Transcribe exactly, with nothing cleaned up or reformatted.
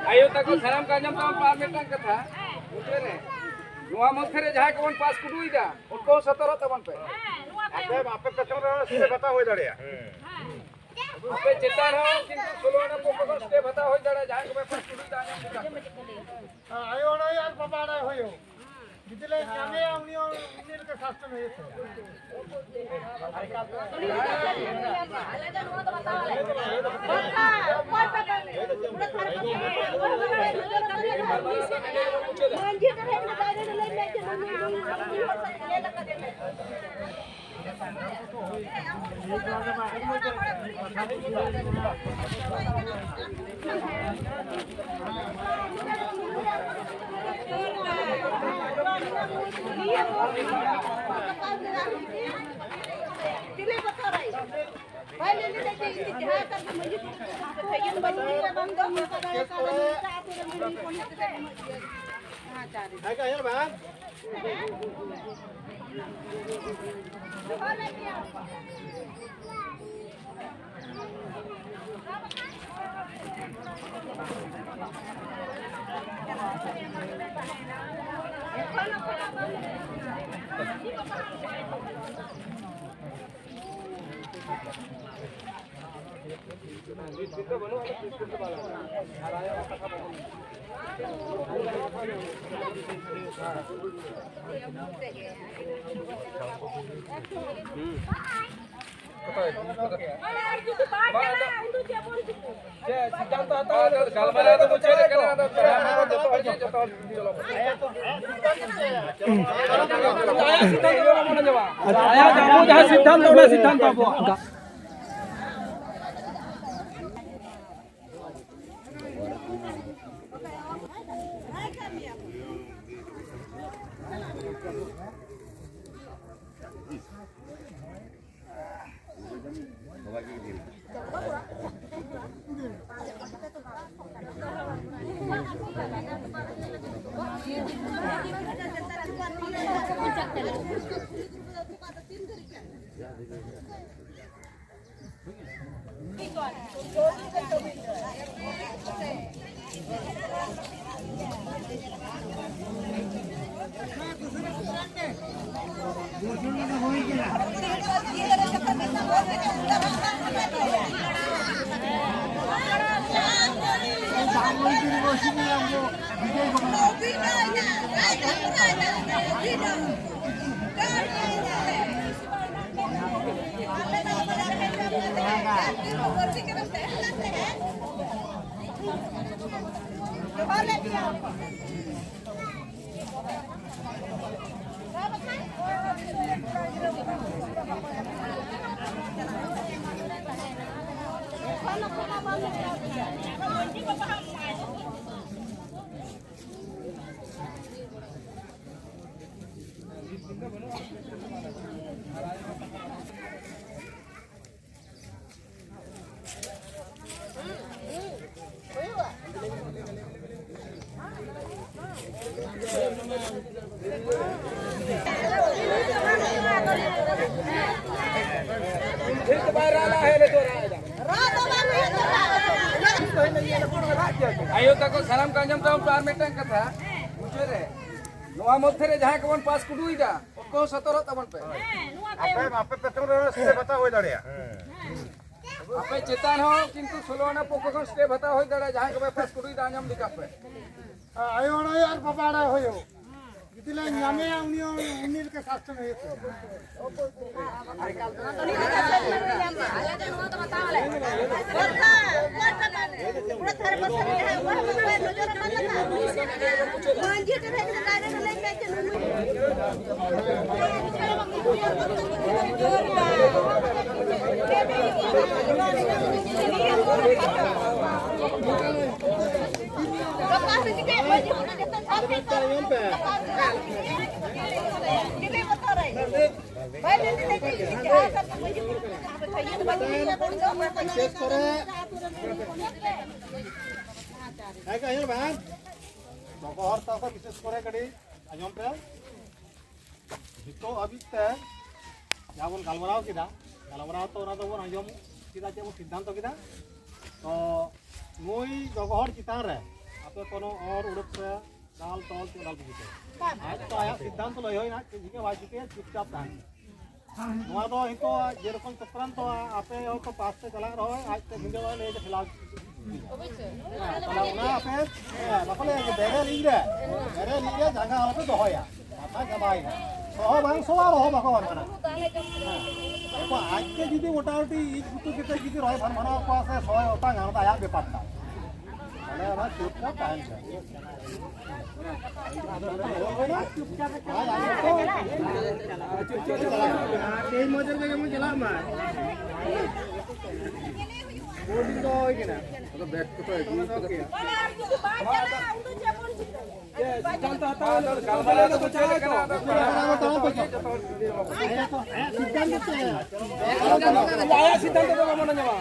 ᱟᱭᱳ ᱛᱟᱠᱚ, ᱥᱟᱱᱟᱢ ᱠᱚ ᱟᱸᱡᱚᱢ ᱛᱟᱵᱚᱱ ᱯᱮ ᱟᱨ ᱢᱤᱫᱴᱟᱝ ᱠᱟᱛᱷᱟ, ᱢᱩᱪᱟᱹᱫ ᱨᱮ, ᱱᱚᱣᱟ ᱢᱚᱫᱽᱫᱷᱮ ᱨᱮ ᱡᱟᱦᱟᱸᱭ ᱠᱚᱵᱚᱱ ᱯᱟᱥ ᱠᱩᱰᱩᱭᱮᱫᱟ, ᱩᱱᱠᱩ ᱦᱚᱸ ᱥᱚᱛᱚᱨᱚᱜ ᱛᱟᱵᱚᱱ ᱯᱮ᱾ ᱟᱯᱮ, ᱟᱯᱮ ᱯᱮᱪᱷᱚᱱ ᱨᱮᱦᱚᱸ step ᱦᱟᱛᱟᱣ ᱦᱩᱭ ᱫᱟᱲᱮᱭᱟᱜᱼᱟ᱾ ᱟᱯᱮ ᱪᱮᱛᱟᱱ ᱨᱮᱦᱚᱸ ᱠᱤᱱᱛᱩ ᱥᱳᱞᱳ ᱟᱱᱟ ᱯᱚᱠᱠᱷᱚ ᱠᱷᱚᱱ step ᱦᱟᱛᱟᱣ ᱦᱩᱭ ᱫᱟᱲᱮᱭᱟᱜᱼᱟ, ᱡᱟᱦᱟᱸᱭ ᱠᱚᱯᱮ ᱯᱟᱥ ᱠᱩᱰᱩᱭᱮᱫᱟ, ᱟᱸᱡᱚᱢ ᱠᱮᱫᱟ ᱯᱮ᱾ ᱦᱮᱸ, ᱟᱭᱳ ᱟᱲᱟᱝ ᱟᱨ ᱵᱟᱵᱟ ᱟᱲᱟᱝ ᱦᱩᱭᱩᱜ᱾ ᱡᱩᱫᱤ ᱞᱮ ᱧᱟᱢᱮᱭᱟ, ᱩᱱᱤ ᱦᱚᱸ ᱩᱱᱤ ᱞᱮᱠᱟ ᱥᱟᱥᱯᱮᱱᱰ ᱦᱩᱭᱩᱜ ᱛᱟᱭᱟ᱾ ᱟᱭᱟᱜ ᱡᱟᱦᱟᱸ ᱥᱤᱫᱽᱫᱷᱟᱱᱛᱚ, ᱚᱱᱟ ᱥᱤᱫᱽᱫᱷᱟᱱᱛᱚ ᱟᱵᱚᱣᱟᱜ᱾ ᱟᱭᱳ ᱛᱟᱠᱚ, ᱥᱟᱱᱟᱢ ᱠᱚ ᱟᱸᱡᱚᱢ ᱛᱟᱵᱚᱱ ᱯᱮ ᱟᱨ ᱢᱤᱫᱴᱟᱝ ᱠᱟᱛᱷᱟ ᱢᱩᱪᱟᱹᱫ ᱨᱮ, ᱱᱚᱣᱟ ᱢᱚᱫᱽᱫᱷᱮ ᱨᱮ ᱡᱟᱦᱟᱸᱭ ᱠᱚᱵᱚᱱ ᱯᱟᱥ ᱠᱩᱰᱩᱭᱮᱫᱟ, ᱩᱱᱠᱩ ᱦᱚᱸ ᱥᱚᱛᱚᱨᱚᱜ ᱛᱟᱵᱚᱱ ᱯᱮ᱾ ᱟᱯᱮ, ᱟᱯᱮ ᱯᱮ ᱛᱩᱞᱟᱹ ᱨᱮ ᱥᱴᱮᱯ ᱦᱟᱛᱟᱣ ᱦᱩᱭ ᱫᱟᱲᱮᱭᱟᱜᱼᱟ᱾ ᱟᱯᱮ ᱪᱮᱛᱟᱱ ᱦᱚᱸ ᱠᱤᱱᱛᱩ ᱥᱳᱞᱳ ᱟᱱᱟ ᱯᱚᱠᱠᱷᱚ ᱠᱷᱚᱱ ᱥᱴᱮᱯ ᱦᱟᱛᱟᱣ ᱦᱩᱭ ᱫᱟᱲᱮᱭᱟᱜᱼᱟ, ᱡᱟᱦᱟᱸᱭ ᱠᱚᱯᱮ ᱯᱟᱥ ᱠᱩᱰᱩᱭᱮᱫᱟ, ᱟᱸᱡᱚᱢ ᱤᱫᱤ ᱠᱟᱜ ᱯᱮ᱾ ᱟᱭᱳ ᱟᱲᱟᱝ ᱟᱨ ᱵᱟᱵᱟ ᱟᱲᱟᱝ ᱦᱩᱭᱩᱜ᱾ ᱡᱩᱫᱤ ᱞᱮ ᱧᱟᱢᱮᱭᱟ, ᱩᱱᱤ ᱦᱚᱸ ᱩᱱᱤ ᱞᱮᱠᱟ ᱥᱟᱥᱛᱷᱚ ᱦᱩᱭᱩᱜ ᱛᱟᱭᱟ᱾ ᱵᱤᱥᱮᱥ ᱠᱚᱨᱮ, ᱦᱮᱸ, ᱟᱸᱡᱚᱢ ᱵᱟᱝ? ᱜᱚᱜᱚ ᱦᱚᱲ ᱛᱟᱠᱚ ᱵᱤᱥᱮᱥ ᱠᱚᱨᱮ ᱠᱟᱹᱴᱤᱡ ᱟᱸᱡᱚᱢ ᱯᱮ᱾ ᱱᱤᱛᱚᱜ ᱦᱟᱹᱵᱤᱡ ᱛᱮ ᱡᱟᱦᱟᱸ ᱵᱚᱱ ᱜᱟᱞᱢᱟᱨᱟᱣ ᱠᱮᱫᱟ, ᱜᱟᱞᱢᱟᱨᱟᱣ ᱛᱚ ᱚᱱᱟ ᱫᱚᱵᱚᱱ ᱟᱸᱡᱚᱢ ᱠᱮᱫᱟ, ᱪᱮᱫ ᱵᱚᱱ ᱥᱤᱫᱽᱫᱷᱟᱱᱛᱚ ᱠᱮᱫᱟ᱾ ᱛᱚ ᱱᱩᱭ ᱜᱚᱜᱚ ᱦᱚᱲ ᱪᱮᱛᱟᱱ ᱨᱮ ᱟᱯᱮ ᱠᱳᱱᱳ ᱚᱨ ᱩᱰᱩᱠ ᱯᱮ, ᱫᱟᱞ ᱛᱚᱞ ᱪᱮᱫ ᱟᱞᱚ ᱯᱮ ᱪᱤᱠᱟᱹᱭᱟ᱾ ᱟᱡ ᱛᱚ ᱟᱭᱟᱜ ᱥᱤᱫᱽᱫᱷᱟᱱᱛᱚ ᱞᱟᱹᱭ ᱦᱩᱭᱱᱟ, ᱪᱮᱫ ᱪᱤᱠᱟᱹ ᱵᱟᱭ ᱪᱤᱠᱟᱹᱭᱟ, ᱪᱩᱯᱪᱟᱯ ᱛᱟᱦᱮᱱ ᱯᱮ᱾ ᱱᱚᱣᱟ ᱫᱚ ᱱᱤᱛᱚᱜ ᱡᱮᱨᱚᱠᱚᱢ ᱪᱚᱠᱨᱟᱱᱛᱚ ᱟᱯᱮ ᱦᱚᱭᱛᱚ ᱯᱟᱥ ᱛᱮ ᱪᱟᱞᱟᱜ ᱨᱮᱦᱚᱸ ᱟᱡ ᱛᱮ ᱵᱷᱤᱸᱫᱟᱹᱲ ᱵᱟᱭ ᱞᱟᱹᱭ ᱛᱮ ᱴᱷᱮᱞᱟᱣ᱾ ᱦᱮᱸ, ᱛᱟᱦᱞᱮ ᱚᱱᱟ ᱟᱯᱮ, ᱦᱮᱸ, ᱵᱟᱠᱚ ᱞᱟᱹᱭᱟ ᱡᱮ ᱵᱮᱨᱮᱞ ᱤᱧ ᱨᱮ, ᱵᱮᱨᱮᱞ ᱤᱧ ᱨᱮ ᱡᱟᱸᱜᱟ ᱟᱞᱚᱯᱮ ᱫᱚᱦᱚᱭᱟ᱾ ᱠᱟᱛᱷᱟ ᱪᱟᱵᱟᱭᱮᱱᱟ᱾ ᱥᱚᱦᱚ ᱵᱟᱝ ᱥᱚᱦᱚ ᱨᱚᱦᱚ ᱵᱟᱠᱚ ᱵᱟᱝ ᱠᱟᱱᱟ᱾ ᱦᱮᱸ᱾ ᱮᱨᱯᱚᱨ ᱟᱡᱛᱮ ᱡᱩᱫᱤ ᱢᱚᱴᱟᱢᱩᱴᱤ ᱤᱡ ᱜᱩᱛᱩ ᱠᱟᱛᱮ ᱡᱩᱫᱤ ᱨᱚᱦᱚᱭ ᱵᱷᱟᱱ ᱵᱷᱟᱱᱟᱣ ᱠᱚᱣᱟ ᱥᱮ ᱥᱚᱦᱚᱭ ᱚᱴᱟᱝᱟ, ᱚᱱᱟ ᱫᱚ ᱟᱭᱟᱜ ᱵᱮᱯᱟᱨ ᱛᱟᱭ᱾ ᱛᱟᱦᱞᱮ ᱚᱱᱟ ᱪᱩᱯᱪᱟᱯ ᱛᱟᱦᱮᱱ ᱯᱮ᱾ ᱪᱩᱯᱪᱟᱯ ᱛᱮ ᱪᱟᱞᱟᱜ ᱢᱟ᱾ ᱛᱮᱦᱮᱧ ᱢᱚᱡᱽ ᱨᱮᱜᱮ ᱡᱮᱢᱚᱱ ᱪᱟᱞᱟᱜ ᱢᱟ᱾ ᱵᱚᱦᱩᱛ ᱫᱤᱱ ᱫᱚ ᱦᱩᱭ ᱠᱟᱱᱟ᱾ ᱟᱫᱚ ᱵᱮᱜᱽ ᱠᱚ ᱛᱚ ᱤᱫᱤ ᱠᱟᱫᱟ᱾ ᱟᱨ ᱡᱩᱫᱤ ᱵᱟᱭ ᱪᱟᱞᱟᱜᱼᱟ, ᱩᱱ ᱫᱚ ᱪᱮᱫ ᱵᱚᱱ ᱪᱤᱠᱟᱹᱭᱟ? ᱥᱤᱫᱽᱫᱷᱟᱱᱛᱚ ᱦᱟᱛᱟᱣ ᱦᱩᱭᱩᱜᱼᱟ᱾ ᱜᱟᱞᱢᱟᱨᱟᱣ ᱫᱚᱠᱚ ᱪᱟᱞᱟᱜ ᱠᱟᱱᱟ, ᱟᱫᱚ ᱟᱭᱟᱜ ᱥᱤᱫᱽᱫᱷᱟᱱᱛᱚ ᱫᱚ ᱵᱟᱵᱚᱱ ᱟᱸᱡᱚᱢᱟ᱾